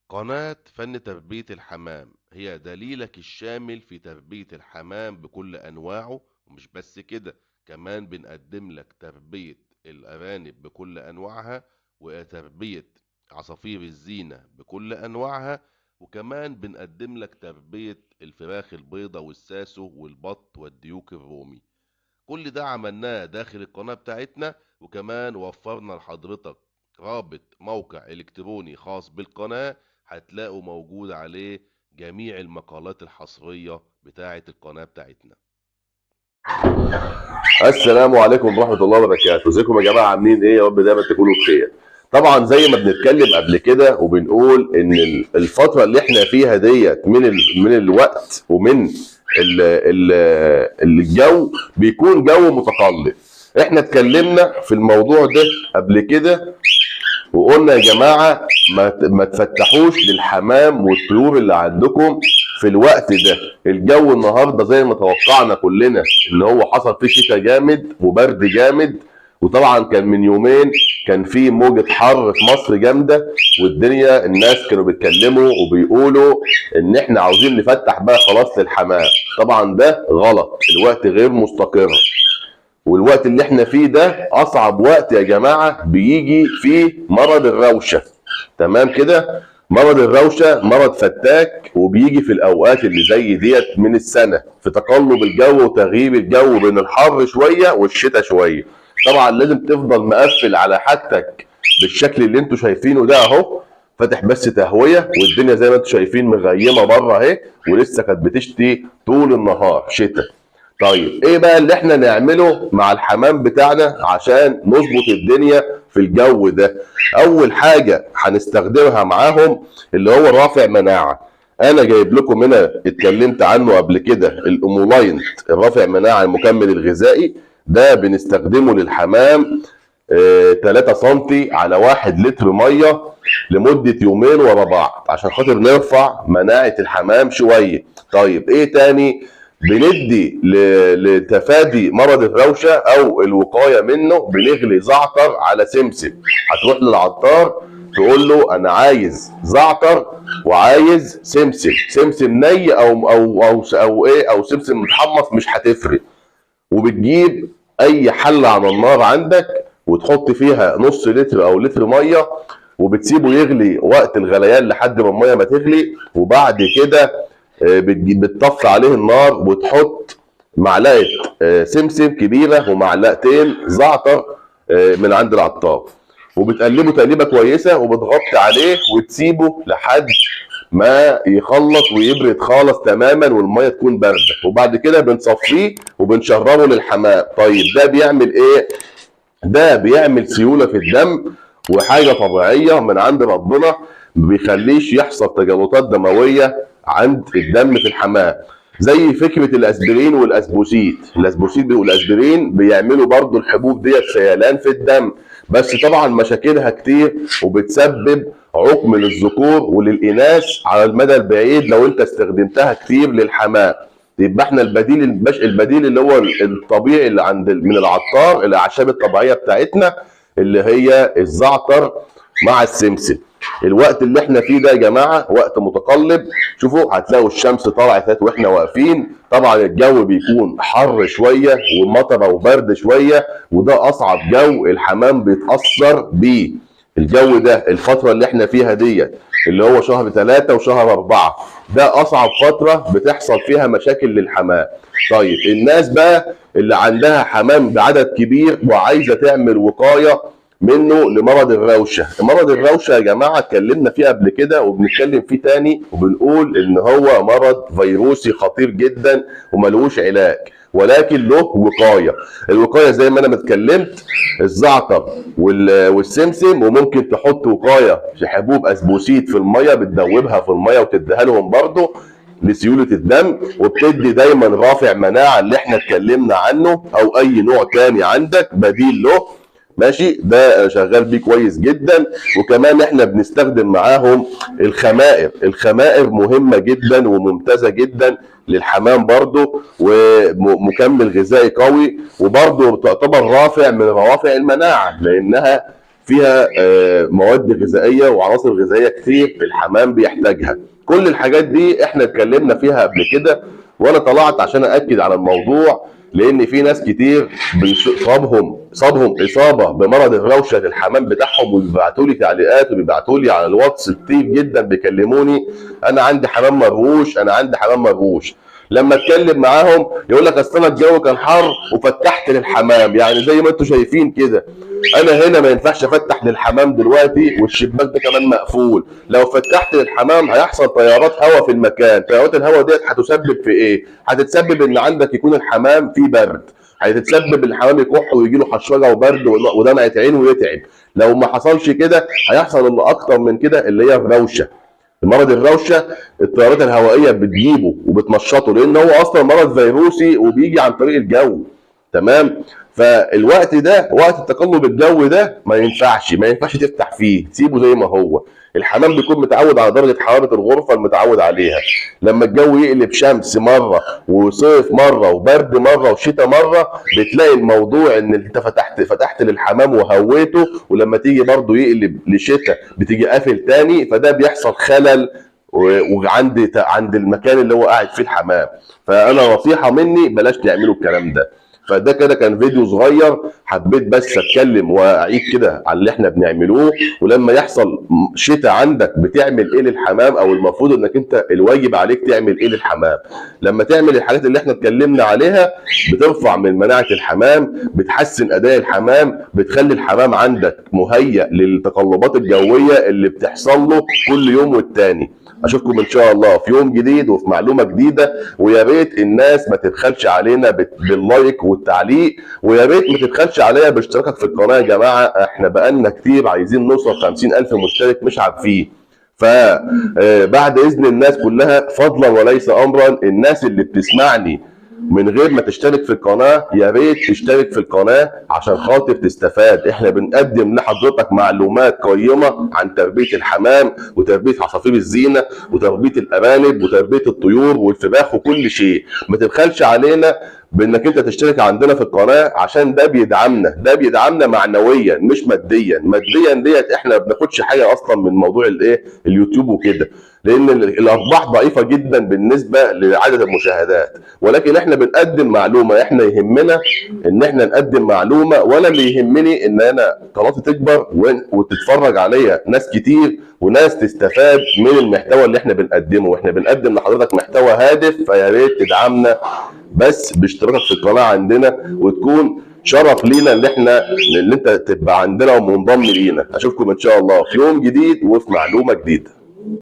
قناة فن تربية الحمام هي دليلك الشامل في تربية الحمام بكل أنواعه، ومش بس كده، كمان بنقدم لك تربية الأرانب بكل أنواعها، وتربية عصافير الزينة بكل أنواعها، وكمان بنقدم لك تربية الفراخ البيضة والساسو والبط والديوك الرومي. كل ده عملناه داخل القناة بتاعتنا، وكمان وفرنا لحضرتك رابط موقع إلكتروني خاص بالقناة هتلاقوا موجود عليه جميع المقالات الحصرية بتاعة القناة بتاعتنا. السلام عليكم ورحمة الله وبركاته. ازيكم يا جماعة، عاملين ايه؟ يا رب دايما تكونوا بخير. طبعا زي ما بنتكلم قبل كده وبنقول ان الفترة اللي احنا فيها ديت من الوقت ومن الجو بيكون جو متقلب. احنا اتكلمنا في الموضوع ده قبل كده وقلنا يا جماعة ما تفتحوش للحمام والطيور اللي عندكم في الوقت ده. الجو النهارده زي ما توقعنا كلنا ان هو حصل فيه شتاء جامد وبرد جامد، وطبعا كان من يومين كان في موجة حر في مصر جامدة، والدنيا الناس كانوا بيتكلموا وبيقولوا ان احنا عاوزين نفتح بقى خلاص للحمام. طبعا ده غلط، الوقت غير مستقر، والوقت اللي احنا فيه ده اصعب وقت يا جماعة بيجي فيه مرض الروشة. تمام كده؟ مرض الروشة مرض فتاك، وبيجي في الاوقات اللي زي ديت من السنة، في تقلب الجو وتغيير الجو بين الحر شوية والشتاء شوية. طبعا لازم تفضل مقفل على حاجتك بالشكل اللي انتوا شايفينه ده اهو، فاتح بس تهوية، والدنيا زي ما انتوا شايفين مغيمة بره اهي، ولسه كانت بتشتي طول النهار شتاء. طيب ايه بقى اللي احنا نعمله مع الحمام بتاعنا عشان نظبط الدنيا في الجو ده؟ اول حاجة هنستخدمها معاهم اللي هو رافع مناعة. انا جايب لكم هنا اتكلمت عنه قبل كده، الامولاينت الرافع مناعة المكمل الغذائي ده بنستخدمه للحمام 3 سنتي على 1 لتر مية لمدة يومين ورا بعض عشان خاطر نرفع مناعة الحمام شوية. طيب ايه تاني؟ بندي لتفادي مرض الروشة او الوقاية منه، بنغلي زعتر على سمسم. هتروح للعطار تقول له انا عايز زعتر وعايز سمسم، سمسم ني او او او او ايه او سمسم متحمص مش هتفرق. وبتجيب اي حله على النار عندك وتحط فيها نص لتر او لتر مية، وبتسيبه يغلي وقت الغليان لحد ما المية ما تغلي، وبعد كده بتطفي عليه النار وتحط معلقه سمسم كبيرة ومعلقتين زعتر من عند العطار، وبتقلبه تقليبه كويسة وبتغطي عليه وتسيبه لحد ما يخلص ويبرد خالص تماما والمية تكون باردة، وبعد كده بنصفيه وبنشربه للحمام. طيب ده بيعمل ايه؟ ده بيعمل سيولة في الدم، وحاجه طبيعية من عند ربنا، ما بيخليش يحصل تجلطات دموية عند الدم في الحمام، زي فكرة الاسبرين والاسبوسيت. الاسبوسيت والاسبرين بيعملوا برضو الحبوب ديت سيلان في الدم، بس طبعا مشاكلها كتير وبتسبب عقم للذكور وللاناث على المدى البعيد لو انت استخدمتها كتير للحمام. يبقى احنا البديل اللي هو الطبيعي اللي عند من العطار، الاعشاب الطبيعية بتاعتنا اللي هي الزعتر مع السمسم. الوقت اللي احنا فيه ده يا جماعة وقت متقلب، شوفوا هتلاقوا الشمس طلعت واحنا واقفين، طبعا الجو بيكون حر شوية ومطره وبرد شوية، وده اصعب جو الحمام بيتاثر بيه. الجو ده الفترة اللي احنا فيها ديت اللي هو شهر 3 وشهر 4، ده اصعب فترة بتحصل فيها مشاكل للحمام. طيب الناس بقى اللي عندها حمام بعدد كبير وعايزه تعمل وقاية منه لمرض الروشه، مرض الروشه يا جماعة اتكلمنا فيه قبل كده وبنتكلم فيه تاني، وبنقول ان هو مرض فيروسي خطير جدا وملوش علاج، ولكن له وقاية. الوقاية زي ما انا اتكلمت الزعتر والسمسم، وممكن تحط وقاية في حبوب اسبوسيت في المية، بتدوبها في المية وتديها لهم برضه لسيوله الدم، وبتدي دايما رافع مناعة اللي احنا اتكلمنا عنه، او اي نوع تاني عندك بديل له ماشي، ده شغال بيه كويس جدا. وكمان احنا بنستخدم معاهم الخمائر، الخمائر مهمة جدا وممتازة جدا للحمام برضو، ومكمل غذائي قوي، وبرضو تعتبر رافع من روافع المناعة لانها فيها مواد غذائية وعناصر غذائية كتير الحمام بيحتاجها. كل الحاجات دي احنا اتكلمنا فيها قبل كده، وانا طلعت عشان اكد على الموضوع، لان في ناس كتير صابهم اصابه بمرض الروشه للحمام بتاعهم، وبيبعتوا لي تعليقات وبيبعتوا لي على الواتس كتير جدا، بيكلموني انا عندي حمام مرغوش، انا عندي حمام مرغوش. لما اتكلم معاهم يقول لك اصل انا الجو كان حر وفتحت للحمام، يعني زي ما انتم شايفين كده انا هنا ما ينفعش افتح للحمام دلوقتي، والشباك ده كمان مقفول. لو فتحت للحمام هيحصل تيارات هواء في المكان، تيارات الهواء ديت هتسبب في ايه؟ هتتسبب ان عندك يكون الحمام فيه برد، هتتسبب الحمام يكح ويجي له حشرة وبرد ودمعه عين ويتعب. لو ما حصلش كده هيحصل اللي اكتر من كده اللي هي الروشه. المرض الروشه التيارات الهوائية بتجيبه وبتنشطه، لان هو اصلا مرض فيروسي وبيجي عن طريق الجو، تمام؟ فالوقت ده وقت التقلب الجوي ده ما ينفعش تفتح فيه، تسيبه زي ما هو. الحمام بيكون متعود على درجه حرارة الغرفة المتعود عليها، لما الجو يقلب شمس مرة وصيف مرة وبرد مرة وشتاء مرة، بتلاقي الموضوع ان انت فتحت للحمام وهويته، ولما تيجي برضه يقلب لشتاء بتيجي قافل تاني، فده بيحصل خلل وعند عند المكان اللي هو قاعد فيه الحمام. فانا نصيحة مني بلاش تعملوا الكلام ده. فده كده كان فيديو صغير، حبيت بس اتكلم واعيد كده على اللي احنا بنعملوه. ولما يحصل شتاء عندك بتعمل ايه للحمام، او المفروض انك انت الواجب عليك تعمل ايه للحمام. لما تعمل الحاجات اللي احنا اتكلمنا عليها بترفع من مناعة الحمام، بتحسن اداء الحمام، بتخلي الحمام عندك مهيأ للتقلبات الجوية اللي بتحصل له كل يوم والتاني. اشوفكم ان شاء الله في يوم جديد وفي معلومة جديدة، ويا ريت الناس ما تبخلش علينا بال like والتعليق، ويا ريت ما تبخلش عليا باشتراكك في القناة. يا جماعة احنا بقالنا كتير عايزين نوصل 50,000 مشترك مش عارفين، فبعد اذن الناس كلها فضلا وليس امرا، الناس اللي بتسمعني من غير ما تشترك في القناة يا ريت تشترك في القناة عشان خاطر تستفاد. احنا بنقدم لحضرتك معلومات قيمة عن تربية الحمام وتربية عصافير الزينة وتربية الأرانب وتربية الطيور والفراخ وكل شيء. ما تبخلش علينا بانك انت تشترك عندنا في القناة عشان ده بيدعمنا، ده بيدعمنا معنويا مش ماديا. ماديا ديت احنا ما بناخدش حاجة اصلا من موضوع الايه اليوتيوب وكده، لان الارباح ضعيفة جدا بالنسبة لعدد المشاهدات، ولكن احنا بنقدم معلومة. احنا يهمنا ان احنا نقدم معلومة، ولا اللي يهمني ان انا قناتي تكبر وتتفرج عليا ناس كتير وناس تستفاد من المحتوى اللي احنا بنقدمه. واحنا بنقدم لحضرتك محتوى هادف، فيا ريت تدعمنا بس باشتراكك في القناة عندنا، وتكون شرف لينا اللي انت تبقى عندنا ومنضم لينا. اشوفكم ان شاء الله في يوم جديد وفي معلومة جديدة.